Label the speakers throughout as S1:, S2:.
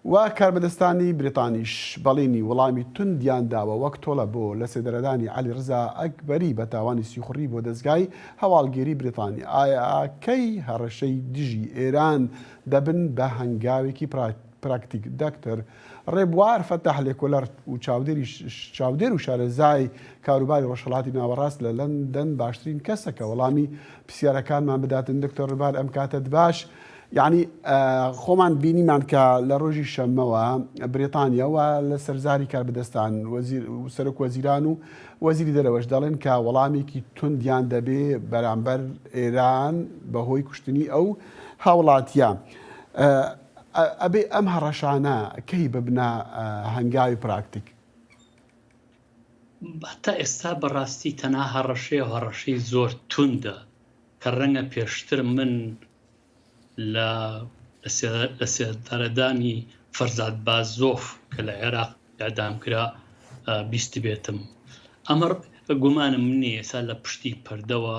S1: و کاربەدەستانی بریتانیش بەڵینی وڵامی توندیان داوە وەک تۆڵە بۆ لەسێدارەدانی عەلی ڕزا ئەکبەری بە تاوانی سیخوڕی بۆ دەزگای هەواڵگێری بریتانی. ئایا کەی هەڕەشەی دژی ئێران دەبن بە هەنگاوێکی پراکتیک؟ دکتۆر ڕێبوار فەتاح لێکۆلەر و چاودێر و شارەزای کاروباری ڕۆژهەڵاتی ناوەڕاست لە لەندەن باشترین کەسە کە وەڵامی پرسیارەکانمان بداتن. دکتۆر ڕێبوار ئەم کاتەت باش. یەعنی خۆمان بینیمان کە لە ڕۆژی شەممەوە بریتانیا و لە سەرزاری کاربەدەستان سەرۆک وەزیران و وەزیری دەرەوەش دەڵێن کە وەڵامێکی توندیان دەبێ بەرامبەر ئێران بەهۆی کوشتنی ئەو هاوڵاتیە. ئەبێ ئەم هەڕەشانە کەی ببنە هەنگاوی پراکتیک؟
S2: تا ئێستا بەڕاستی تەنها هەڕەشەیە و هەڕەشەی زۆر توندە کە ڕەنگە پێشتر من لە لەسێدارەدانی فەرزاد بازۆف کە لە عێراق ئیعدام کرا بیستبێتم. ئەمە گومانم نییە ئێستا لە پشتی پەردەوە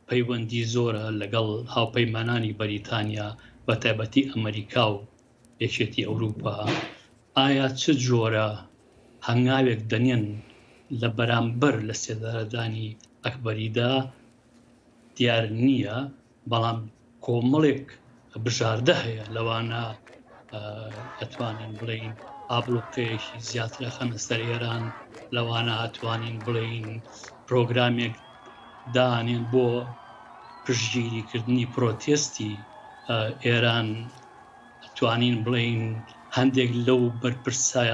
S2: پەیوەندی زۆرە لەگەڵ هاوپەیمانانی بەریتانیا بە تایبەتی ئەمریکا و یەکێتی ئەوروپا. ئایا چ جۆرە هەنگاوێک دەنێن لە بەرامبەر لە سێدارەدانی ئەکبەریدا دیار نییە، بەڵام کۆمەڵێک بژاردە هەیە لەوانە ئەتوانین بڵێین ئابڵوقەیەکی زیاتر ئەخەنە سەر ئێران، لەوانە ئەتوانین بڵێین پرۆگرامێک دانێن بۆ پشتگیریکردنی پرۆتێستی ئێران، ئەتوانین بڵێین هەندێک لەو بەرپرسە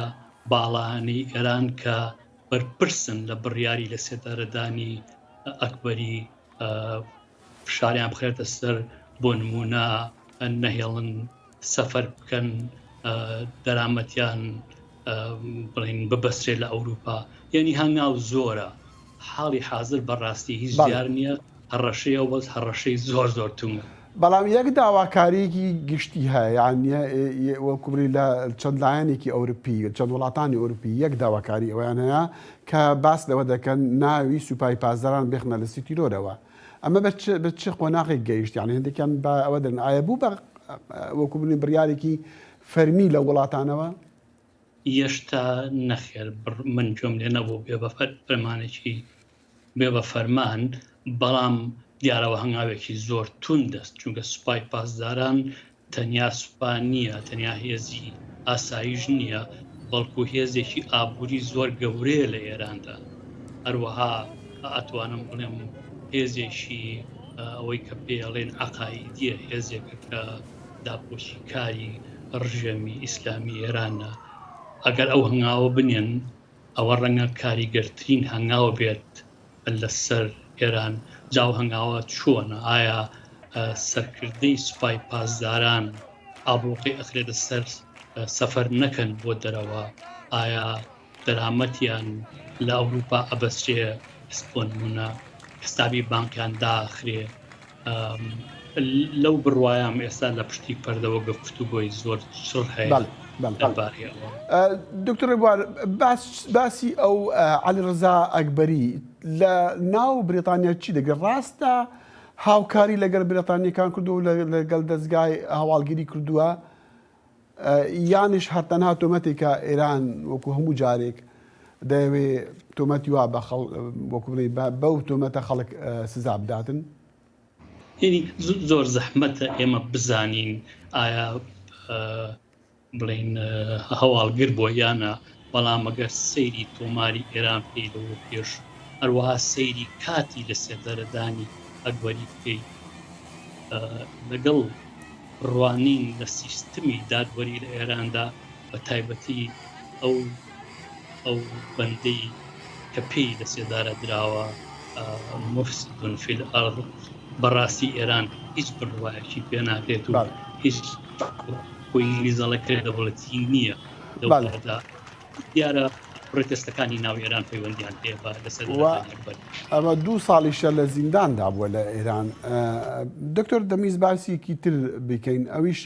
S2: باڵانەی ئێران کە بەرپرسن لە بڕیاری لەسێدارەدانی ئەکبەری فشاریان بخرێتە سەر بۆ نمونە نەهێڵن سەفەر بکەن دەرامەتیان بڵین ببەسترێت لە ئەوروپا یعنی هەنگاو زۆرە حاڵی حاضر بەڕاستی هیچ دیار نییە هەڕەشەیە بەس هەڕەشەی زۆر زۆر توندە.
S1: بەڵام یەک داواکاریەکی گشتی هەیە یان وەکو بڵێی لە چەند لایەنێکی ئەوروپی چەند وڵاتانی ئەوروپی یەک داواکاری ئەویان هەیە کە باس لەوە دەکەن ناوی سوپای پاسداران بخنە لستی تیرۆرەوە ئەمە بە چ بە چ قۆناغێک گەیشت یان هەندێکیان بە ئەوە دەن ئایا بوو بە وەکو بڵێن بڕیارێکی فەرمی لە وڵاتانەوە؟
S2: یەشتا نەخێر من گوێم لێ نەبوو بێ بە فەرمانێکی بێ بە فەرمان، بەڵام دیارەوە هەنگاوێکی زۆر توندە، چونکە سوپای پاسداران تەنیا سوپا نییە، تەنیا هێزی ئاسایش نییە، بەڵکو هێزێکی ئابووری زۆر گەورەیە لە ئێراندا. هەروەها ئەتوانم بڵێم هێزێکی ئەوەی کە پێی ئەڵێن عەقائیدیە، هێزێکە کە داپۆشیکاری ڕژێمی ئیسلامی ئێرانە. ئەگەر ئەو هەنگاوە بنێن ئەوە ڕەنگە کاریگەرترین هەنگاو بێت لەسەر ئێران، جا ئەو هەنگاوە چۆنە؟ ئایا سەرکردەی سوپای پاسداران ئابڵوقەی ئەخرێتە سەر سەفەر نەکەن بۆ دەرەوە؟ ئایا دەرامەتیان لە ئەوروپا ئەبەسرێ بۆ نمونە حسابی بانقیان داخرێ؟ لەو بڕوایەم ئێستا لە پشتی پەردەوە گفتوگۆی زۆر چڕ هەیە دەربارەی ئەوە.
S1: دکتۆر ڕێبوار باسی ئەو عەلی ڕەزا ئەکبەری لە ناو بریتانیا چی دەگرێت؟ ڕاستە هاوکاری لەگەڵ بریتانیەکان کردووە و لەگەڵ دەزگای هەواڵگری کردووە یانیش هەر تەنها تۆمەتێکە ئێران وەکو هەموو جارێک دەیەوێ تۆمەتی وا بە خەڵ وەکو بڵێ بەو تۆمەتە خەڵک سزا بداتن؟
S2: یعنی زۆر زەحمەتە ئێمە بزانین ئایا بڵین هەواڵگر بۆ یانە بەڵام ئەگەر سەیری تۆماری ئێران بکەی لەوە پێش هەروەها سەیری کاتی لە سێدارەدانی ئەکبەری بکەی لەگەڵ ڕوانین لە سیستمی دادوەری لە ئێراندا بە تایبەتی ئەو ئەو بەندەی کە پێی لە سێدارە دراوە مفسد فی الارض بەڕاستی ئێران هیچ بڕوایەکی پێ ناکرێت و هیچ خۆی ئینگلیزەڵە credibility نییە لەو بارەدا دیارە پرۆتێستەکانی ناو ئێران پەیوەندیان هەیە بە لەسەر ئەکبەر.
S1: ئەمە دوو ساڵیشە لە زینداندا بووە لە ئێران. دکتۆر دەمیز باسێکی تر بکەین ئەویش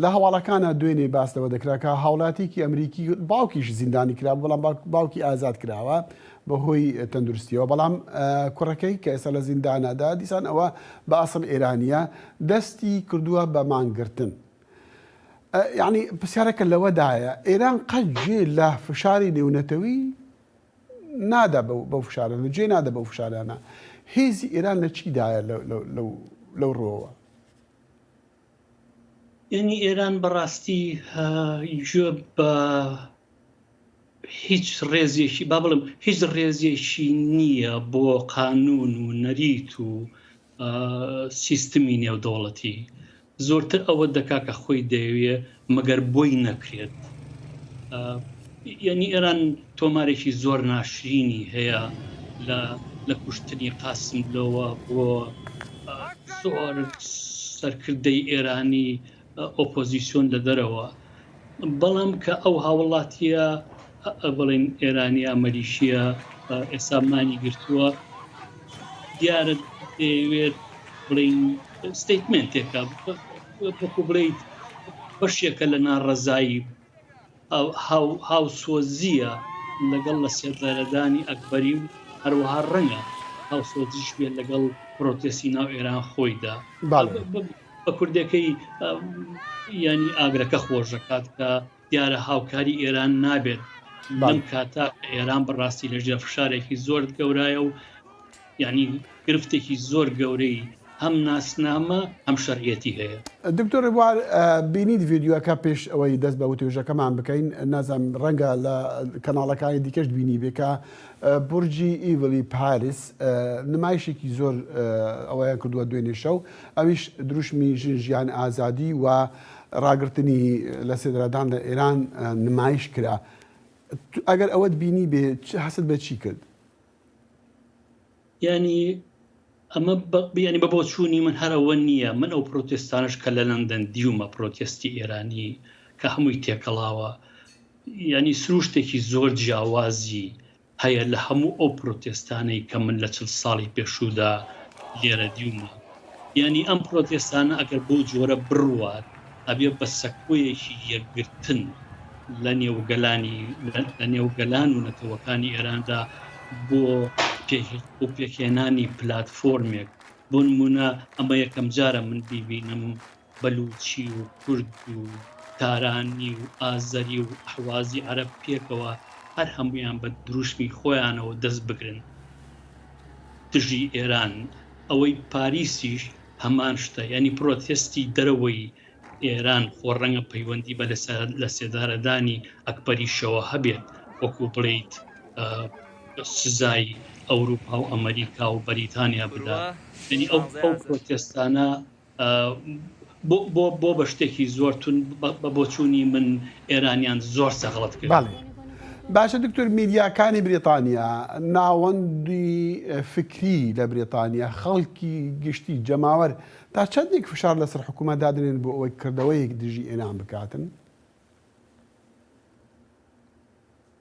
S1: لە هەواڵەکانە دوێنێ باس لەوە دەکرا کە هاوڵاتیکی ئەمریکی باوکیش زیندانی کرا بەڵام باوکی ئازاد کراوە بەهۆی تەندروستیەوە بەڵام کوڕەکەی کە ئێستا لە زیندانەدا دیسان ئەوە بە ئەسڵ ئێرانیە دەستی کردووە بە مانگرتن. یانی پرسیارەکە لەوەدایە ئێران قەت گوێ لە فشاری نێونەتەوی نادا بەو فشارانە جێ نادا بەو فشارانە هێزی ئێران لە چیدایە لەو ڕووەوە؟
S2: یعنی ئێران بەڕاستی گوێ بە هیچ ڕێزێکی با بڵم هیچ ڕێزێکی نییە بۆ قانون و نەریت و سیستمی نێودەوڵەتی زۆرتر ئەوە دەکا کە خۆی دەیەوێ مەگەر بۆی نەکرێت. یعنی ئێران تۆمارێکی زۆر ناشرینی هەیە لە لە کوشتنی قاسملۆوە بۆ زۆر سەرکردەی ئێرانی ئۆپۆزیسیۆن لە دەرەوە بەڵام کە ئەو هاوڵاتیە بڵین ئێرانی ئەمەریکیە ئێستا مانی گرتووە دیارە دەیەوێت بڵین ستەیتمێنتێکە وەکو بڵیت بەشێکە لە ناڕەزایی هاوسۆزییە لەگەڵ لە سێدارەدانی ئەکبەری و هەروەها ڕەنگە هاوسۆزیش بێت لەگەڵ پرۆتێستی ناو ئێران خۆیدا بە کوردەکەی ینی ئاگرەکە خۆش دەکات کە دیارە هاوکاری ئێران نابێت لەم کاتە ئێران بەڕاستی لەژێر فشارێکی زۆر گەورایە و یعنی گرفتێکی زۆر گەورەی هەم ناسنامە هەم شەرعیەتی هەیە.
S1: دکتۆر ڕێبوار بینیت ڤیدیۆکە پێش ئەوەی دەست بە وتوێژەکەمان بکەین نازانم ڕەنگە لە کەناڵەکانی دیکەشت بینیبێ کە بورجی ئیڤلی پاریس نمایشێکی زۆر ئەوەیان کردووە دوێنێ شەو ئەویش دروشمی ژن ژیان ئازادی و ڕاگرتنی لە سێدرادان لە ئێران نمایش کرا ئەگەر ئەوەت بینی بێ هەست بە چی کرد؟
S2: یانی ئەمە ینی بە بۆچوونی من هەر ئەوە نییە من ئەو پرۆتستانش کە لە لەندەن دیومە پرۆتستی ئێرانی کە هەمووی تێکەڵاوە ینی سروشتێکی زۆر جیاوازی هەیە لە هەموو ئەو پرۆتستانەی کە من لە چل ساڵی پێشوودا لێرە دیومە یعنی ئەم پرۆتستانە ئەگەر بۆ جۆرە بڕوات ئەبێ بە سەکۆیەکی یەکگرتن لە نێو گەلانی لە نێو گەلان و نەتەوەکانی ئێراندا بۆ بۆ پێکهێنانی پلاتفۆرمێک بۆ نمونە ئەمە یەکەم جارە من بیبینم بەلوچی و کورد و تارانی و ئازەری و ئەحوازی عەرەب پێکەوە هەر هەمویان بە دروشمی خۆیانەوە دەست بگرن دژی ئێران ئەوەی پاریسیش هەمان شتە یانی پرۆتێستی دەرەوەی ئێران خۆ ڕەنگە پەیوەندی بە لە سێدارەدانی ئەکبەریشەوە هەبێت وەکو بڵیت سزای ئەوروپا و ئەمریکا و بەریتانیا بدات یعنی ئەو ئەو پرۆتێستانە بۆ بۆ بە شتێکی زۆر تون بە بۆچوونی من ئێرانیان زۆر سەغڵەت کرد.
S1: بەڵێ باشە دکتۆر میدیاکانی بریتانیا ناوەندی فکری لە بریتانیا خەڵکی گشتی جەماوەر تا چەندێک فشار لەسەر حکوومەت دادنێن بۆ ئەوەی کردەوەیەک دژی ئێران بکاتن؟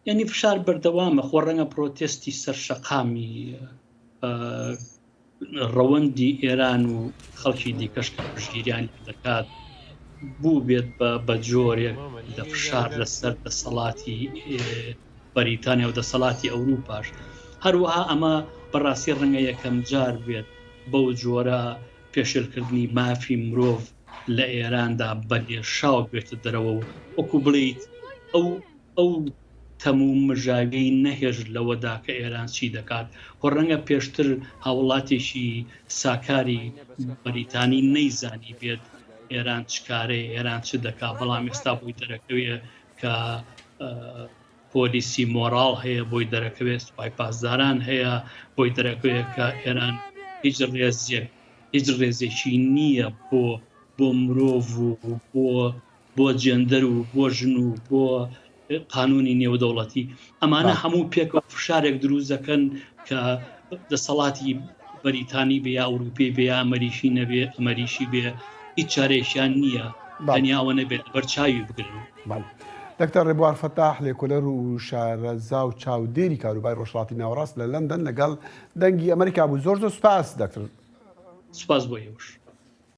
S2: یعنی فشار بەردەوامە خۆ ڕەنگە پرۆتستی سەر شەقامی ڕەوەندی ئێران و خەڵکی دیکەش کە پشتگیریان دەکات بوو بێت بە جۆرێک لە فشار لەسەر دەسەڵاتی بەریتانیا و دەسەڵاتی ئەوروپاش هەروەها ئەمە بەڕاستی ڕەنگە یەکەم جار بێت بەو جۆرە پێشێلکردنی مافی مرۆڤ لە ئێراندا بە لێشاو بێتە دەرەوە و وەکو بڵیت ئەو ئەو تەم و مژاویەی نەهێشت لەوەدا کە ئێران چی دەکات و ڕەنگە پێشتر هاوڵاتێکی ساکاری بەریتانی نەیزانی بێت ئێران چ کارەیە ئێران چ دەکات بەڵام ئێستا بۆی دەرەکەوێ کە پۆلیسی مۆراڵ هەیە بۆی دەرەکەوێت سوپای پاسداران هەیە بۆی دەرەکەوێت کە ئێران هیچ ڕێزێک هیچ ڕێزێکی نییە بۆ بۆ مرۆڤ و بۆ بۆ جێندەر و بۆ ژن و بۆ قانونی نێودەوڵەتی ئەمانە هەموو پێکەوە فشارێک دروست دەکەن کە دەسەڵاتی بەریتانی بێ یا ئەوروپی بێ یا ئەمریکی نەبێ ئەمریکی بێ هیچ چارێکیان نییە تەنیا ئەوە نەبێت لەبەر چاوی بگرن.
S1: دکتۆر ڕێبوار فەتاح لێکۆلەر و شارەزا و چاودێری کاروباری ڕۆژهەڵاتی ناوەڕاست لە لەندەن لەگەڵ دەنگی ئەمریکا بوو زۆر زۆر سوپاس دکتۆر.
S2: سوپاس بۆ ئێوەش.